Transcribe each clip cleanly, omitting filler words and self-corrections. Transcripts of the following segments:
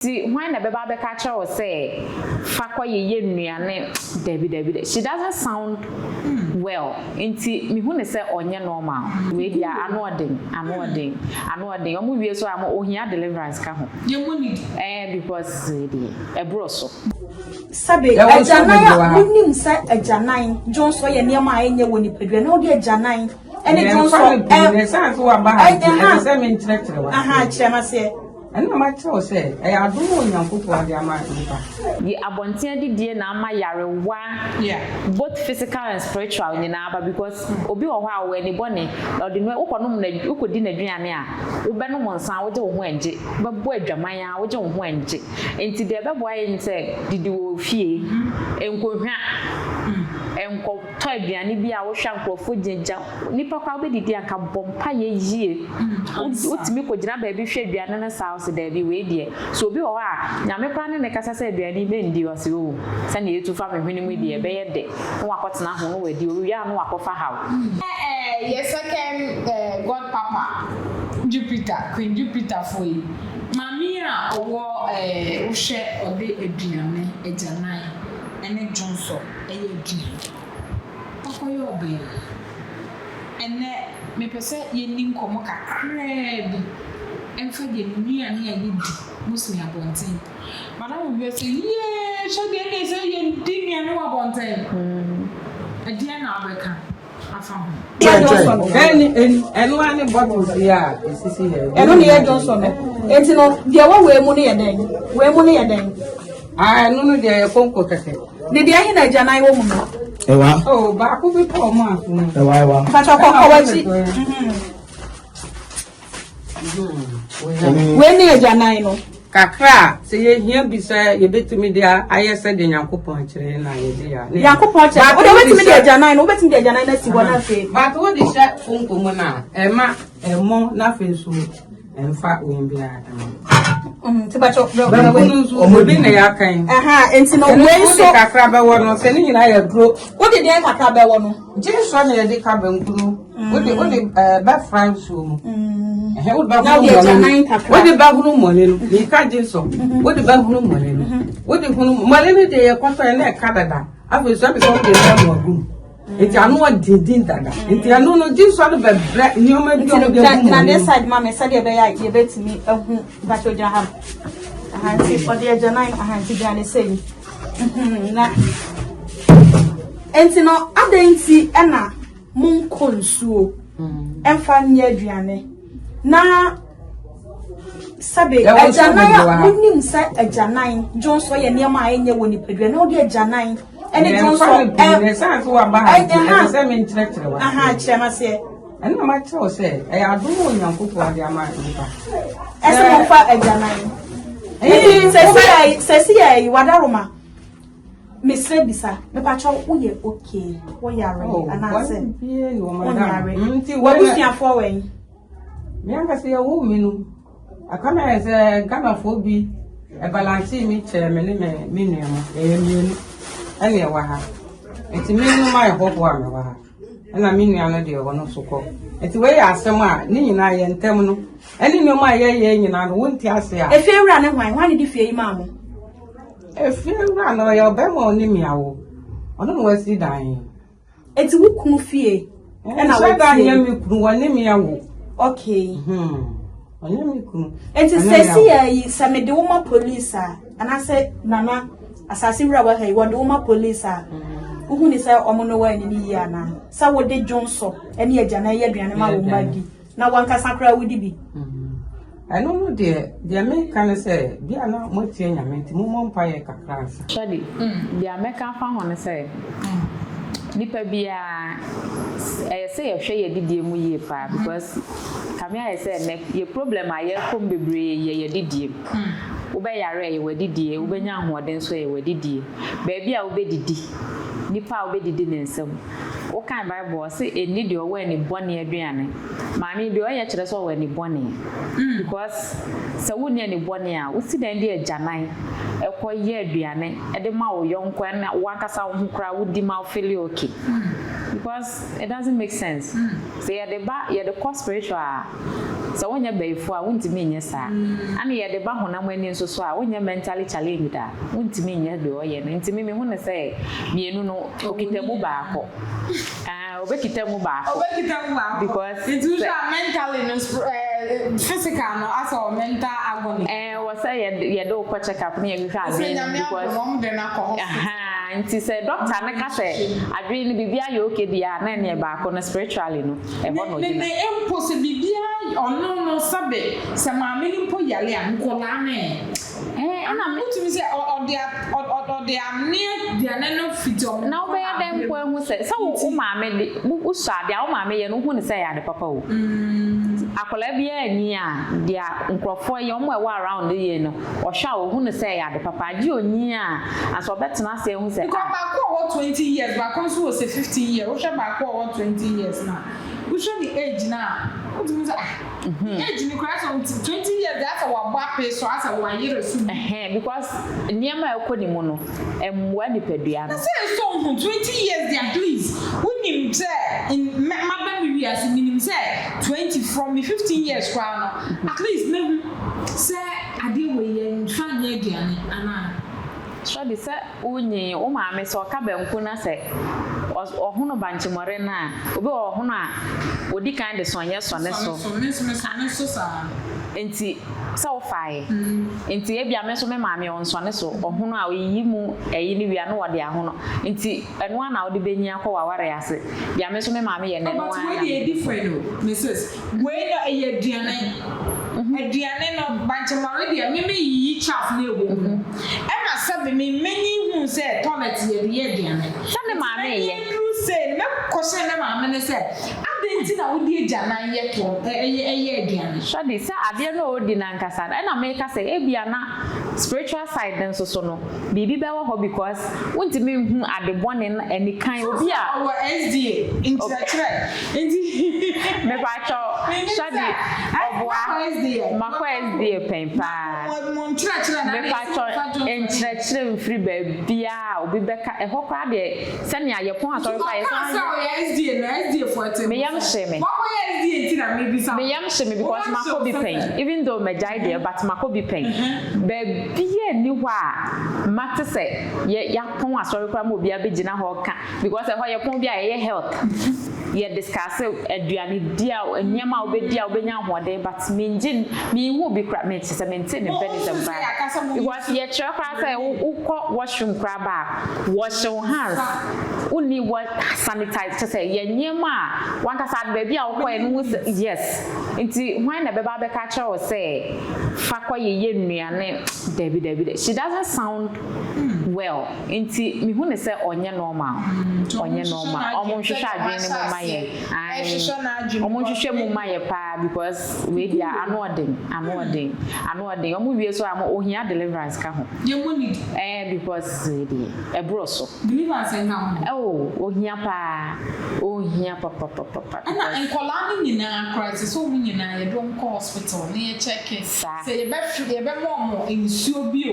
Nti hwan na ɛbɛba abɛka akyerɛ wo sɛ fa kɔ yeyɛ nnuane dabi dabi da she doesn't sound well nti mehu ne sɛ ɔnyɛ normal wei deɛ ano ɔden ano ɔden ano ɔden ɔmo wie so a mo ohia deliverance ka ho Yɛmmɔ ne di. Ɛɛ because wei deɛ ɛboro so. Sɛbe, Yɛwɔ nsuo agyanan bebree a wɔ ha. wonim sɛ agyanan dwonsɔ yɛ nneɛma a ɛnyɛ wɔ nipadua na wode agyanan ne Yɛmfa dwonsɔ no pii na ɛsiane sɛ woaba ha nti, ɛha ɛsɛ sɛ menkyerɛkyerɛ wo aha aseɛ. kyerɛ m'aseɛ. Ɛno na makyerɛ wo sɛ ɛyɛ adom a Onyankopɔn de ama nnipa. Yɛ abɔnten adidie na ama yarewa both physical and spiritual nyinaa aba because obi wɔ hɔ a ɔwɔ ani bɔne na ɔde no wokɔ nom na wokɔ di n'aduane a wobɛnom nsa a wogye wo ho ɛngye wobɛbɔ adwaman a wogye wo ho ɛngye nti deɛ ɛbɛboa yɛ ne sɛ didi wɔ fie nkɔhwa nkɔtɔ aduane bi a wohwɛ a nkurɔfoɔ gyinagyina Nipa koraa wobɛdidi a nka bɔ mpaeɛ yie. Wotumi kɔgyina baabi hwɛ aduane no saa wose daabi wei deɛ. So obi wɔ hɔ a Nyame koraa ne no kasa sɛ aduane yi mɛndi ɔse oo sɛdeɛ ɛtu fa me hwene mu yi deɛ ɛbɛyɛ dɛ na wakɔtena ho na wadi owie a na wakɔfa haw. Eh yɛ second eh god papa Jupiter Queen Jupiter foɔ yi maame yi a ɔwɔ eh wohwɛ ɔde aduane agyanan ɛne dwonsɔ ɛyɛ aduane. Wakɔyɛ ɔbaa yi. Ɛnnɛ, mepɛ sɛ yɛnni nkɔmmɔ kakraa bi mfa yɛn nnuane a yɛdi mostly abɔnten. Madam bi bɛsɛ, Yee, hwɛ deɛ ɛnna ɛsɛ yɛdi nnuane wɔ abɔnten. Ɛdeɛn na wobɛka afa ho? Ɛne ɛno ara ne bottles yi a esisi ha yi. Ɛno ne yɛ dwonsɔ no. Enti no, deɛ ɛwɔ wei mu no yɛ dɛn? Wei mu no yɛ dɛn? Ah, ɛno no deɛ yɛ konko kɛkɛ. Ne deɛ ɛhe na agyanan wɔ mu no? Ɛwa. Oh, baako bi pɔ ɔmo aso no. Ɛwa ɛwa. Mpatsɔ kɔ kɔ w'akyi. Wei ne agyanan no. Kakra a sɛ yɛhia bi sɛ yɛbɛtumi de ayɛ sɛdeɛ Nyankopɔn akyerɛ yɛn na yɛde yɛ a. Nyankopɔn kyerɛ. Wode wobɛtumi de agyanan no, wobɛtumi de agyanan no asi hɔ na afei. But wode hyɛ konko mu no a, ɛma ɛmmɔ na afei nso Ɛmfa wei biara ho. Mm, nti bàtɔ Banku no nso obi na yɛaka yi. Nti no wei nso. Wode kakra bɛwɔ no sɛ ne nyinaa yɛ duro. Wode deɛn kakra bɛwɔ no? Gye nsɔ na yɛde ka banku no. Mm. Wode wode ɛɛ bɛfra nsuo mu. Mm. Ɛhɛ wode bɛhunu mmɔne no. Wode bɛhunu mmɔne no. Mika gye nsɔ. Mm-hmm. Wode bɛhunu mmɔne no. Mm-hmm. Wode hunu mmɔne no deɛ yɛkɔtɔ yɛ na ɛka dada. Afei nso ɛbi sɛ wode bɛ mu agu mu. Nti ano ɔdenden dada. Nti ɛno no gye nsɔ no bɛbrɛ nneɛma bi a wɔde agu mu. Gyina this side ma me sɛdeɛ ɛbɛyɛ a yɛbɛtumi ahu mpakyɛ ogyina ha. Aha nti ɔde agyanan aha nti gyina ne sɛ yi. Mhm, na nti no adɛn nti ɛna monkɔ nsuo ɛmfa nyɛ aduane na sɛbe agyanan a wonim sɛ agyanan dwonsɔ yɛ nneɛma a ɛnyɛ wɔ nipadua na wode agyanan ɛne dwonsɔ ɛha kyerɛ ma seɛ ɛno na makyerɛ wo sɛ ɛyɛ adom a Onyankopɔn de ama nnipa ɛsɛ momfa agyanan sɛsi yɛ wadaroma mesrɛ bisa mepakyɛw woyɛ okay woyare oh, anaasɛ wonyare mm, wabusuafoɔ wɛn Me ankasa yɛwoo me no, aka me ayɛ sɛ Ghanafoɔ bi ɛbalansee me kyɛɛ me ne me me nua mu. Yɛyɛ mmienu ɛna ɛwɔ ha. Nti me no mayɛ hɔhoɔ a mewɔ ha. Ɛna me nua no deɛ ɔno nso kɔ. Nti wei yɛ asɛm a ne nyinaa yɛ ntɛm no. Ɛne nneɛma a yɛyɛ nyinaa no wonte ase a. Efie wura ne hwan? Hwan ne de fie yi maa mo? Efie wura no ɔyɛ ɔbɛrima a ɔne me awo. Ɔno na wasi dan yi. Eti wo kunu fie ɛna wotie? Nhyɛ da nyɛ me kunu, wɔne me awo. Okay. Hmm. Ɔnyɛ me kunu. Eti sɛsi yɛ yi sɛ mede wo ma police a anaasɛ nana asase wura wɔ ha yi wɔde wo ma police a hmm. wohu ne sɛ ɔmo ne wɔ ani ne yie anaa sɛ wode dwonsɔ ɛne agya na ɛyɛ aduane ma wo mma di. Na wankasa koraa wodi bi. Ɛno no deɛ, deɛ meka ne sɛ, bia na moatie Nyame nti mommɔ mpaeɛ kakra ansa. Shirley, deɛ mɛka afa ho ne sɛ, nipa biara, ɛyɛ sɛ yɛhwɛ yɛn adidie mu yie paa because kame ayɛ sɛ ɛnnɛ yɛ problem a yɛrekɔ mu bebree yɛ yɛn adidie mu. Wobɛyare a ɛyɛ w'adidie, wobɛnya ahoɔden nso ɛyɛ w'adidie. Baabi a wobɛdidi, nipa a wobɛdidi ne nsam. Wokan Bible a, ɔse ɛnni deɛ ɔwɔ ani bɔne aduane. Maame yi deɛ ɔyɛ kyerɛ sɛ ɔwɔ ani bɔne. Because sɛ wonni ani bɔne a, wosi dɛn de agyanan kɔ yɛ aduane de ma wo yɔnko ɛna wankasa wo ho koraa wodi ma wo feeli okay. Because it doesn't make sense. Sɛ yɛde ba, yɛde kɔ spiritual a, Sɛ wonyɛ bayifoɔ a, wontumi nyɛ saa. Ɛna yɛde ba honam ani nso so a, wonyɛ mentally challenged a, wontumi nyɛ deɛ ɔyɛ no. Nti me mehu no sɛ mmienu no, ɔkita mu baako. Ah, ɔbɛkita mu baako. Ɔbɛkita mu baako. Because Nti wohwɛ a mentally no, eh, physical no, asɛ ɔwɔ mental agony. Eh, wɔ sɛ yɛde wo kɔ check up na yɛhwehwɛ Ɛsɛ adwene no Nyame mu because adom, wɔn de no akɔ hospital. Ahaa, nti sɛ doctor no ka sɛ adwene no biribi ayɛ okay deɛ a, na ɛneɛ baako no spiritually no, ɛhɔ na Ne ɔgyina. ne mpo sɛ biribiara ɔno no sɛbe sɛ maame no mpo yare a nkɔlaa no ɛ. Ɛɛ ɛna me. Wotumi sɛ ɔde ɔde anoa aduane no fiti ɔmo Na wobɛyɛ dɛn mpo ahu sɛ sɛ wo wo maame de wo wosɔ a deɛ wo maame yɛ no wohu no sɛ ɛyɛ ade papa o. Akwadaa biara nni a deɛ nkorɔfoɔ yɛ wɔn a ɛwɔ around yɛ no ɔhwɛ a ɔhu no sɛ ɛyɛ ade papa agye onyin a ansa ɔbɛtena ase ahu sɛ Because ah. baako a ɔwɔ 20 years baako nso wɔ sɛ 15 years wohwɛ baako a ɔwɔ 20 years no a wohwɛ ne age no a wotumi sɛ ah ne age no koraa sɛ ɔnti 20 years deɛ asɛ wabɔ apee so asɛ wayere so bi. Ɛhɛn because nneɛma a ɛkɔ ne mu no ɛmmoa nipadua Na no. sɛ nso nhu 20 years deɛ at least wonim sɛ in mɛ maba me wiase menim sɛ 20 from me 15 years koraa no at least mɛhu sɛ adeɛ wei yɛnfa nyɛ aduane anaa. Sɔde sɛ wonyin, wo maame sɛ ɔka banku na sɛ ɔhono bankye-mmɔre no a, obi wɔ hɔ ɔhono a, odi kan de sɔnyɛ sɔ ne so. Sɔ ne so, me nso mesɔ ne so saa. Nti sɛ wofaeɛ. Nti ebia me nso me maame ɔnsɔ ne so, ɔhono a ɔyiyi mu ɛyi no wie a na ɔde ahono. Nti ɛno ara na wode bɛnyin akɔ w'awareɛ ase. Deɛ me nso me maame yɛ no Oh ɛno but ara wei na deɛ mede ɛyɛ different o, me sis. Wei no ɛyɛ aduane aduane no bankyemɔre deɛ me me yiyi chaff no ɛwɔ mu no ɛna sɛbe me mani huu sɛ toilet yɛde yɛ aduane Sɛ ne nti maame mani yɛ. aduru sei no mɛ kɔ hyɛn ne maame no sɛ adɛn nti na wode agyanan yɛ tɔ ɛyɛ ɛyɛ aduane. Sɛde sɛ adeɛ no a ɔredi no ankasa no ɛna meka sɛ ebia na spiritual side no nso so no biribi bɛwɔ hɔ because wontumi nhu ade bɔne no anikan obi a. Ɔwɔ SDA nkyerɛkyerɛ nti. Mepakyɛw Shadi ɔboa makɔ SDA pɛn paa mepakyɛw nkyerɛkyerɛ mfiri baabiaa a obi bɛka ɛhɔ koraa deɛ sɛnea yɛpɔn asɔre koraa yɛsan Me yam hye me Me yam hye me because makɔ bi pɛn even though magyae deɛ but makɔ bi pɛn baabiaa nni hɔ a mate sɛ yɛ yɛapɔn asɔre koraa ma obi abɛgyina hɔ reka Because ɛhɔ yɛ pon bi a ɛyɛ health yɛ discuss aduane di a nneɛma a wobɛdi a wobɛnya ahoɔden but mengye menhu bi kora me kyesɛ mente ne mpɛ ne sɛm koraa because yɛkyerɛ koraa sɛ wokɔ washroom koraa ba a wash wo hands wonni wɔ sanitize kyesɛ yɛ nneɛma a wankasa baabi a wokɔɛ no hu sɛ yes nti hwan na ɛbɛba abɛka akyerɛ wo sɛ fa kɔ yɛyɛ nnuane dabi dabi she doesn't sound well. Nti mehu no sɛ ɔnyɛ normal ɔnyɛ normal ɔmo nhwehwɛ adwene no mu ma yɛn ae ɔmo nhwehwɛ mu ma yɛ paa because wei deɛ ano ɔden ano ɔden ano ɔden ɔmo wie so a mo ohia deliverance ka ho ɛɛ because wei deɛ ɛboro so ɛwɔ ohia paa ohia papapapa. Ɛna nkɔlaa no nyinaa koraa ɛsɛ sɛ ɔmo nyinaa yɛde ɔmo kɔ hospital na yɛ kyɛke Saa. Sɛ yɛbɛf yɛbɛma wɔn nsuo bi o,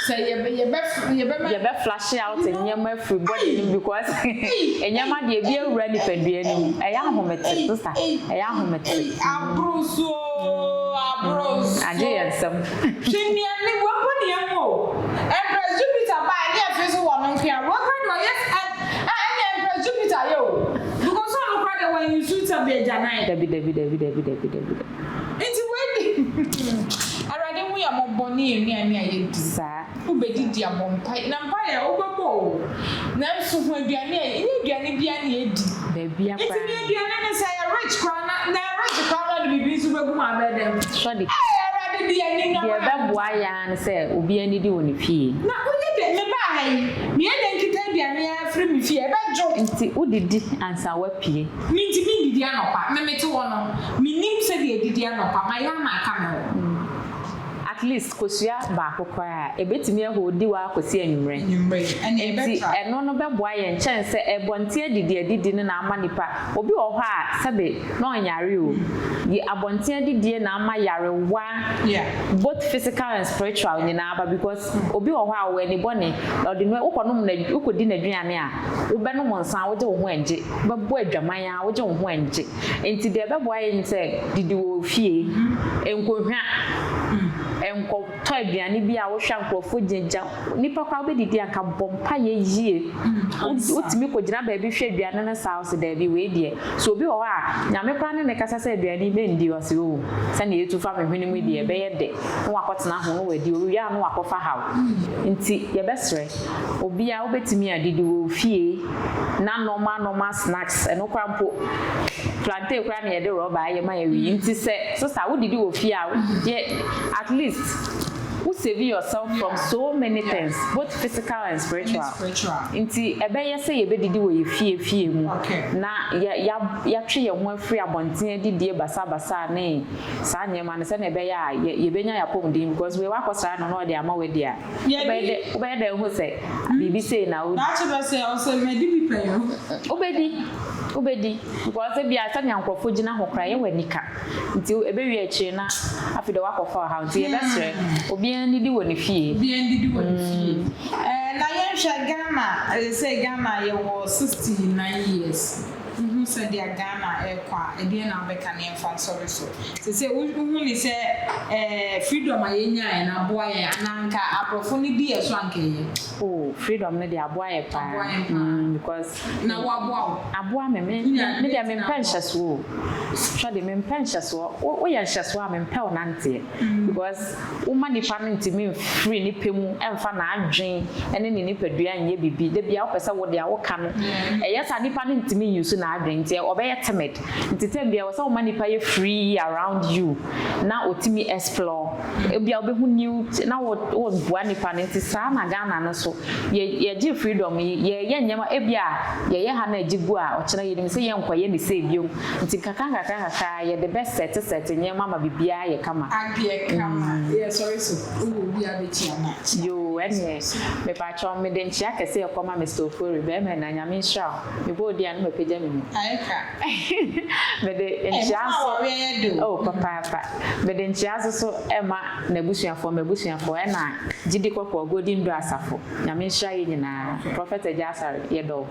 sɛ yɛbɛ yɛbɛf yɛbɛma. Yɛbɛ flashe out You know, nneɛma afiri body no mu because Ei! nneɛma deɛ ebi awura nipadua no mu. Ɛyɛ ahomete Ei! sister, Ei! ɛyɛ ahomete. Ei! Aboro so oo, aboro so. Agye yɛn nsam. Hwɛ nnuane, wei mpo na yɛhu o. Empress Jupiter baeɛ ne afei nso wɔ no nko a, wei koraa deɛ ɔyɛ ɛ ɛ ɛnna Empress Jupiter yɛ o. Because ɔno koraa deɛ wɔn nsu sɛ bɛ agyanan. Dabi dabi dabi dabi dabi dabi dabi. Nti wei de Awurade hu yɛn mmɔbɔ ne yɛn nnuane a yɛdi. Saa. Wobɛdidi abɔ mpaeɛ, na mpaeɛ wobɛbɔ o, nanso hu aduane a, ɛnyɛ aduane biara na yɛdi. Baabia Nti koraa. me aduane no sɛ ɛyɛ rich koraa na, na ɛyɛ rich koraa na ɔde biribi nso bɛgu mu a bɛyɛ dɛn? Sɔde. Ee Awurade di anim na Deɛ ma yɛn ɛbɛboa yɛn ara ne sɛ obiara nnidi wɔ ne fie. Na woyɛ dɛn, mebaa ha yi, meyɛ dɛn nkita aduane ara firi me fie, ɛbɛdwo. Nti wodidi ansa woapue. Mintumi nnidi anɔpa. Me mete hɔ no, minnim sɛdeɛ yɛdidi anɔpa. Mayɛ ama aka me hɔ. At least kosua baako koraa a, ɛbɛtumi aholdi wo ara kɔsi anwummerɛ. Anwummerɛ, ɛnneɛ Nti ɛbɛtra. ɛno no bɛboa yɛn kyɛn sɛ ɛbɔnten adidi adidi no na ama nipa, obi wɔ hɔ a sɛbe na ɔnyare o, yɛ abɔnten adidie na ama yarewa both physical and spiritual nyinaa ba because obi wɔ hɔ a ɔwɔ ani bɔne, ɔde no wokɔnom na wokɔdi n'aduane a, wobɛnom nsa a wogye wo ho ɛngye, wobɛbɔ adwaman a wogye wo ho ɛngye. Nti deɛ ɛbɛboa yɛn ne sɛ didi wɔ fie, nkɔhwa, nkɔtɔ aduane bi a wohwɛ a nkurɔfoɔ gyinagyina, nipa koraa wobɛdidi a nka bɔ mpaeɛ yie. Wotumi kɔgyina baabi hwɛ aduane no saa wose daabi wei deɛ. So obi wɔ hɔ a Nyame koraa ne no kasa sɛ aduane yi mɛndi ɔse oo sɛdeɛ ɛtu fa me hwene mu yi deɛ ɛbɛyɛ dɛ na wakɔtena ho na wadi, owie a na wakɔfa haw. Nti yɛbɛsrɛ obiara wobɛtumi a didi wɔ fie na normal normal snacks ɛno koraa mpo plantain koraa na yɛde rɔba ayɛ ma yɛwe nti sɛ sister wodidi wɔ fie a yɛ at least wo save yourself from so many things both physical and spiritual nti ɛbɛyɛ sɛ yɛbɛdidi wɔ yɛ fie fie mu na yɛ ya yɛatwe yɛn ho afiri abɔnten adidie basabasa ne saa nneɛma no sɛnea ɛbɛyɛ a yɛ yɛbɛnya yɛn apɔmuden because wei wakɔsra no na ɔde ama wo adi a Wobɛyɛ dɛ wobɛyɛ dɛ ahu sɛ biribi sei na wo. Daakye bɛsɛ ɔsɛ madi bi pɛn o. Wobɛdi wobɛdi because ebia sɛnea nkurɔfoɔ gyina ho koraa ɛyɛ wo anika nti ɛbɛwie akyire na afei deɛ woakɔfa ɔhaw nti yɛbɛsrɛ obiara nnidi wɔ ne fie. Obiara nnidi wɔ ne fie. Ɛɛ na yɛnhwɛ Ghana seesei Ghana yɛwɔ 69 years. Wohu sɛdeɛ Ghana ɛrekɔ a, ɛdeɛn na wobɛka ne yɛmfa nsɔre so? Seesei wo wohu no sɛ ɛɛ freedom a yɛnyaeɛ no aboa yɛn anaa anka aborɔfo no di yɛn so anka ɛyɛ? Oh freedom no deɛ aboa yɛn paa. Aboa yɛn paa. Mm because. Na woaboa wo? Aboa me, me Wonya me deɛ dɛn nti na mempɛ aboa wo? nhyɛsoɔ o. Hwɛ deɛ mempɛ nhyɛsoɔ, wo woyɛ nhyɛsoɔ a mempɛ wo nanteɛ because Woma nipa no ntumi mfiri ne pɛ mu mfa n'adwen ne ne nipadua nyɛ biribi. Da biara wopɛ sɛ wo deɛ woka no. Ɛyɛ saa nipa no ntumi n use n'adwen nti ɔbɛyɛ timid. Nti time biara ɛwɔ sɛ woma nipa yɛ free around you na ɔtumi explore. Ebia wobɛhu new na wo woboa nipa no. Nti saa na Ghana no nso yɛ yɛgye freedom yi yɛyɛ nneɛma ebia yɛyɛ ha na agye gu a ɔkyena yɛnim sɛ yɛnkɔyɛ ne sei biom. Nti nkakra nkakra nkakra yɛde bɛ sɛte sɛte nneɛma ama biribiara ayɛ kama. Adeɛ kama. Yɛ sɔre so. Wowɔ obi a bɛkyia no a, kyia. Yoo ɛneɛ mepakyɛw mede nkyea kɛse ɛkɔ ma Mister Ofori bɛɛma ɛna Nyame nhyira wo mebɔ wo din a na mapagya me mu Ayɛ ka. mede Ɛɛ nkyea moma nso awareɛ yɛ dɛ o. oh papaapa mede nkyea nso so ɛma n'abusuafoɔ m'abusuafoɔ ɛna Gyidi Kɔkɔɔ Golden Door Asafo Nyame nhyira yɛ nyinaa Prophet Agya Asare yɛdɔ wo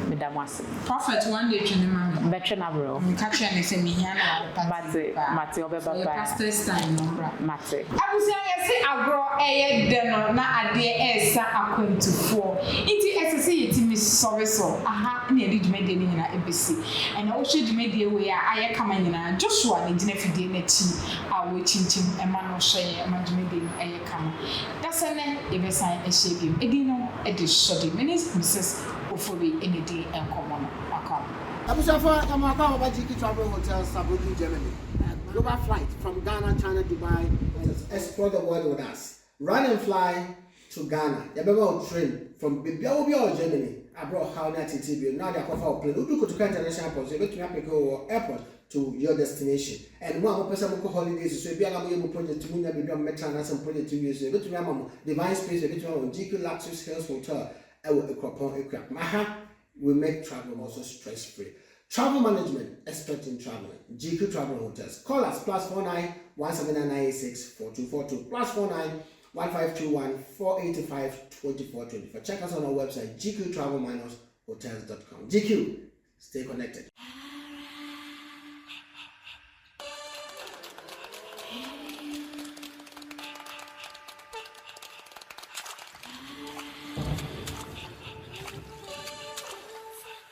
meda mo ase. Prophet one day twe no ma me. Mɛtwe no abrɛ wo. Ka kyerɛ no sɛ mehia no wɔ adepa TV Mate, paa. mate, ɔbɛba Ɔyɛ paa. pastor's time no ɔmmra. Mate. Abusua yɛse agorɔ ɛyɛ dɛ no na adeɛ ɛresa akwantufoɔ nti ɛsɛ sɛ yɛtumi sɔre so aha na yɛde dwumadie no nyinaa ɛbɛsi ɛnɛ wohwɛ dwumadie wei a ayɛ kama nyinaa Joshua na ɛgyina afidie no akyi a ɔrekyinkyim ɛma no hwɛ yɛn ma dwumadie no ɛyɛ kama dasɛnɛ yɛbɛsan ahyia biom ɛdin no ɛde Sɔde me ne Mrs. Ofori na edi nkɔmmɔ no. Wakɔ. Abusuafo yɛma mo akwaaba ba GK Travel Hotel Saarbrücken Germany Global flight from Ghana China Dubai and Explore the world with us Run and fly to Ghana Yɛbɛma wo train from baabi a wɔ biara wɔ Germany abrɛ ɔhaw ne ateetee bio na wode akɔfa wo plane Wodu Kotoka International Airport nso yɛbɛtumi apeke wo wɔ airport to your destination And mo a mopɛ sɛ mokɔ holidays nso ebia na moyɛ mo project munnya baabi a mobɛtena anaasɛ mo project nwie nso yɛbɛtumi ama mo Divine Space yɛbɛtumi ama mo GQ Luxus Hills Hotel ɛwɔ Ekuropɔn Ekuapem. Aha we make travel also stress free. Travel management expert in traveling. GQ Travel Hotels. Call us +49 17996 4242 +49 1521 485 2424. Check us on our website gqtravel-hotels.com. GQ, stay connected.